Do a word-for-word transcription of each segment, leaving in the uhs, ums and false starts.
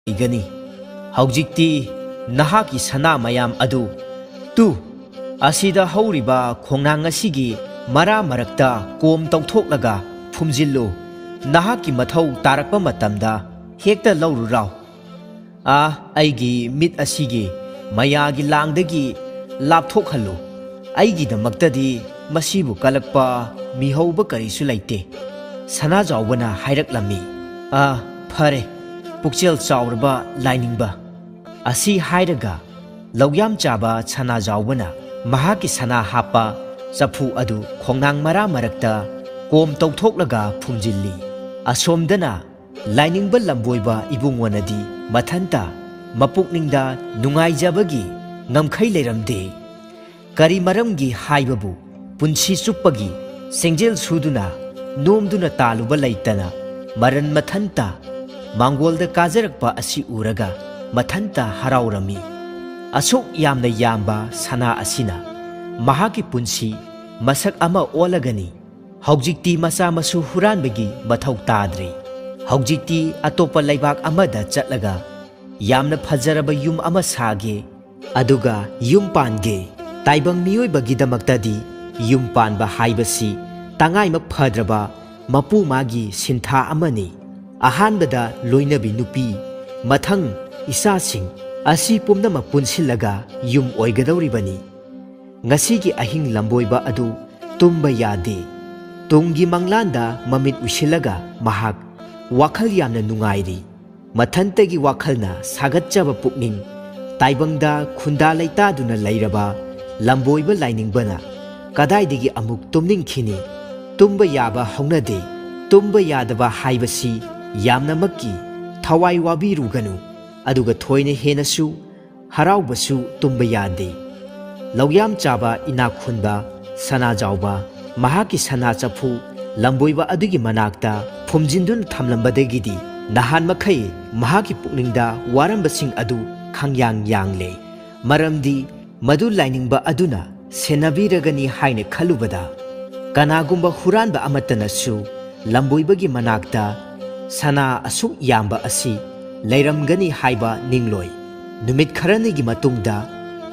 ꯂꯩꯒꯅꯤ꯫ ꯍꯧꯖꯤꯛꯇꯤ ꯅꯍꯥꯛꯀꯤ ꯁꯅꯥ ꯃꯌꯥꯝ ꯑꯗꯨ ꯇꯨ ꯑꯁꯤꯗ ꯍꯧꯔꯤꯕ ꯈꯣꯡꯅꯥꯡ ꯑꯁꯤꯒꯤ ꯃꯔꯥ ꯃꯔꯛꯇ ꯀꯣꯝ ꯇꯧꯊꯣꯛꯂꯒ ꯐꯨꯝꯖꯤꯜꯂꯨ꯫ ꯅꯍꯥꯛꯀꯤ ꯃꯊꯧ ꯇꯥꯔꯛꯄ ꯃꯇꯝꯗ ꯍꯦꯛꯇ ꯂꯧꯔꯨꯔꯥꯎ꯫ ꯑꯥ, ꯑꯩꯒꯤ ꯃꯤꯠ ꯑꯁꯤꯒꯤ ꯃꯌꯥꯒꯤ ꯂꯥꯡꯗꯒꯤ ꯂꯥꯞꯊꯣꯛꯍꯜꯂꯨ꯫ ꯑꯩꯒꯤꯗꯃꯛꯇꯗꯤ ꯃꯁꯤꯕꯨ ꯀꯜꯂꯛꯄ ꯃꯤꯍꯧꯕ ꯀꯔꯤꯁꯨ ꯂꯩꯇꯦ꯫ ꯁꯅꯥꯖꯥꯎꯕꯅ ꯍꯥꯏꯔꯛꯂꯝꯃꯤ꯫ ꯑꯥ, ꯐꯔꯦ, ꯄꯨꯛꯆꯦꯜ ꯆꯥꯎꯔꯕ ꯂꯥꯏꯅꯤꯡꯕ꯫ ꯑꯁꯤ ꯍꯥꯏꯔꯒ ꯂꯧꯌꯥꯝ ꯆꯥꯕ ꯁꯅꯥꯖꯥꯎꯕꯅ ꯃꯍꯥꯛꯀꯤ ꯁꯅꯥ ꯍꯥꯞꯄ ꯆꯐꯨ ꯑꯗꯨ ꯈꯣꯡꯅꯥꯡ ꯃꯔꯥ ꯃꯔꯛꯇ ꯀꯣꯝ ꯇꯧꯊꯣꯛꯂꯒ ꯐꯨꯝꯖꯤꯜꯂꯤ꯫ ꯑꯁꯣꯝꯗꯅ ꯂꯥꯏꯅꯤꯡꯕ ꯂꯝꯕꯣꯏꯕ ꯏꯕꯨꯡꯉꯣꯅꯗꯤ ꯃꯊꯟꯇ ꯃꯄꯨꯛꯅꯤꯡꯗ ꯅꯨꯡꯉꯥꯏꯖꯕꯒꯤ ꯉꯝꯈꯩ ꯂꯩꯔꯝꯗꯦ꯫ ꯀꯔꯤ ꯃꯔꯝꯒꯤ ꯍꯥꯏꯕꯕꯨ ꯄꯨꯟꯁꯤ ꯆꯨꯞꯄꯒꯤ ꯁꯦꯡꯖꯦꯜ ꯁꯨꯗꯨꯅ ꯅꯣꯝꯗꯨꯅ ꯇꯥꯜꯂꯨꯕ ꯂꯩꯇꯅ ꯃꯔꯟ ꯃꯊꯟꯇ ꯃꯥꯡꯒꯣꯜꯗ ꯀꯥꯖꯔꯛꯄ ꯑꯁꯤ ꯎꯔꯒ ꯃꯊꯟꯇ ꯍꯔꯥꯎꯔꯝꯃꯤ꯫ ꯑꯁꯨꯛ ꯌꯥꯝꯅ ꯌꯥꯝꯕ ꯁꯅꯥ ꯑꯁꯤꯅ ꯃꯍꯥꯛꯀꯤ ꯄꯨꯟꯁꯤ ꯃꯁꯛ ꯑꯃ ꯑꯣꯜꯂꯒꯅꯤ꯫ ꯍꯧꯖꯤꯛꯇꯤ ꯃꯆꯥ ꯃꯁꯨ ꯍꯨꯔꯥꯟꯕꯒꯤ ꯃꯊꯧ ꯇꯥꯗ꯭ꯔꯦ꯫ ꯍꯧꯖꯤꯛꯇꯤ ꯑꯇꯣꯞꯄ ꯂꯩꯕꯥꯛ ꯑꯃꯗ ꯆꯠꯂꯒ ꯌꯥꯝꯅ ꯐꯖꯔꯕ ꯌꯨꯝ ꯑꯃ ꯁꯥꯒꯦ, ꯑꯗꯨꯒ ꯌꯨꯝ ꯄꯥꯟꯒꯦ꯫ ꯇꯥꯏꯕꯪ ꯃꯤꯑꯣꯏꯕꯒꯤꯗꯃꯛꯇꯗꯤ ꯌꯨꯝ ꯄꯥꯟꯕ ꯍꯥꯏꯕꯁꯤ ꯇꯉꯥꯏꯃꯛ ꯐꯗ꯭ꯔꯕ ꯃꯄꯨ ꯃꯥꯒꯤ ꯁꯤꯟꯊꯥ ꯑꯃꯅꯤ꯫ ꯑꯍꯥꯟꯕꯗ ꯂꯣꯏꯅꯕꯤ ꯅꯨꯄꯤ, ꯃꯊꯪ ꯏꯆꯥꯁꯤꯡ ꯑꯁꯤ ꯄꯨꯝꯅꯃꯛ ꯄꯨꯟꯁꯤꯜꯂꯒ ꯌꯨꯝ ꯑꯣꯏꯒꯗꯧꯔꯤꯕꯅꯤ꯫ ꯉꯁꯤꯒꯤ ꯑꯍꯤꯡ ꯂꯝꯕꯣꯏꯕ ꯑꯗꯨ ꯇꯨꯝꯕ ꯌꯥꯗꯦ꯫ ꯇꯨꯡꯒꯤ ꯃꯪꯂꯥꯟꯗ ꯃꯃꯤꯠ ꯎꯏꯁꯤꯜꯂꯒ ꯃꯍꯥꯛ ꯋꯥꯈꯜ ꯌꯥꯝꯅ ꯅꯨꯡꯉꯥꯏꯔꯤ꯫ ꯃꯊꯟꯇꯒꯤ ꯋꯥꯈꯜꯅ ꯁꯥꯒꯠꯆꯕ ꯄꯨꯛꯅꯤꯡ, ꯇꯥꯏꯕꯪꯗ ꯈꯨꯟꯗꯥ ꯂꯩꯇꯥꯗꯨꯅ ꯂꯩꯔꯕ ꯂꯝꯕꯣꯏꯕ ꯂꯥꯏꯅꯤꯡꯕꯅ ꯀꯗꯥꯏꯗꯒꯤ ꯑꯃꯨꯛ ꯇꯨꯝꯅꯤꯡꯈꯤꯅꯤ? ꯇꯨꯝꯕ ꯌꯥꯕ ꯍꯧꯅꯗꯦ꯫ ꯇꯨꯝꯕ ꯌꯥꯗꯕ ꯍꯥꯏꯕꯁꯤ ꯌꯥꯝꯅꯃꯛꯀꯤ ꯊꯋꯥꯏ ꯋꯥꯕꯤꯔꯨꯒꯅꯨ꯫ ꯑꯗꯨꯒ ꯊꯣꯏꯅ ꯍꯦꯟꯅꯁꯨ ꯍꯔꯥꯎꯕꯁꯨ ꯇꯨꯝꯕ ꯌꯥꯗꯦ꯫ ꯂꯧꯌꯥꯝ ꯆꯥꯕ ꯏꯅꯥꯛ ꯈꯨꯟꯕ ꯁꯅꯥꯖꯥꯎꯕ ꯃꯍꯥꯛꯀꯤ ꯁꯅꯥ ꯆꯐꯨ ꯂꯝꯕꯣꯏꯕ ꯑꯗꯨꯒꯤ ꯃꯅꯥꯛꯇ ꯐꯨꯝꯖꯤꯟꯗꯨꯅ ꯊꯝꯂꯝꯕꯗꯒꯤꯗꯤ ꯅꯍꯥꯟ ꯃꯈꯩ ꯃꯍꯥꯛꯀꯤ ꯄꯨꯛꯅꯤꯡꯗ ꯋꯥꯔꯝꯕꯁꯤꯡ ꯑꯗꯨ ꯈꯪꯌꯥꯡ ꯌꯥꯡꯂꯦ꯫ ꯃꯔꯝꯗꯤ ꯃꯗꯨ ꯂꯥꯏꯅꯤꯡꯕ ꯑꯗꯨꯅ ꯁꯦꯟꯅꯕꯤꯔꯒꯅꯤ ꯍꯥꯏꯅ ꯈꯜꯂꯨꯕꯗ, ꯀꯅꯥꯒꯨꯝꯕ ꯍꯨꯔꯥꯟꯕ ꯑꯃꯠꯇꯅꯁꯨ ꯂꯝꯕꯣꯏꯕꯒꯤ ꯃꯅꯥꯛꯇ ꯁꯅꯥ ꯑꯁꯨꯛ ꯌꯥꯝꯕ ꯑꯁꯤ ꯂꯩꯔꯝꯒꯅꯤ ꯍꯥꯏꯕ ꯅꯤꯡꯂꯣꯏ꯫ ꯅꯨꯃꯤꯠ ꯈꯔꯅꯤꯒꯤ ꯃꯇꯨꯡꯗ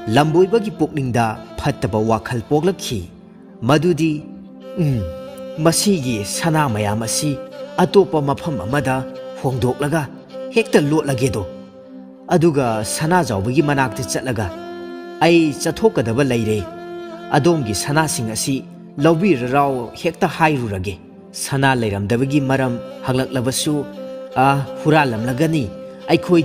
ꯂꯝꯕꯣꯏꯕꯒꯤ ꯄꯨꯛꯅꯤꯡꯗ ꯐꯠꯇꯕ ꯋꯥꯈꯜ ꯄꯣꯛꯂꯛꯈꯤ꯫ ꯃꯗꯨꯗꯤ, "ꯎꯝ, ꯃꯁꯤꯒꯤ ꯁꯅꯥ ꯃꯌꯥꯝ ꯑꯁꯤ ꯑꯇꯣꯞꯄ ꯃꯐꯝ ꯑꯃꯗ ꯍꯣꯡꯗꯣꯛꯂꯒ ꯍꯦꯛꯇ ꯂꯣꯠꯂꯒꯦꯗꯣ꯫ ꯑꯗꯨꯒ ꯁꯅꯥꯖꯥꯎꯕꯒꯤ ꯃꯅꯥꯛꯇ ꯆꯠꯂꯒ, 'ꯑꯩ ꯆꯠꯊꯣꯛꯀꯗꯕ ꯂꯩꯔꯦ, ꯑꯗꯣꯝꯒꯤ ꯁꯅꯥꯁꯤꯡ ꯑꯁꯤ ꯂꯧꯕꯤꯔꯔꯥꯎ' ꯍꯦꯛꯇ ꯍꯥꯏꯔꯨꯔꯒꯦ꯫ ꯁꯅꯥ ꯂꯩꯔꯝꯗꯕꯒꯤ ꯃꯔꯝ ꯍꯪꯂꯛꯂꯕꯁꯨ, "ꯑ, ꯍꯨꯔꯥꯜꯂꯝꯂꯒꯅꯤ, ꯑꯩꯈꯣꯏꯗꯤ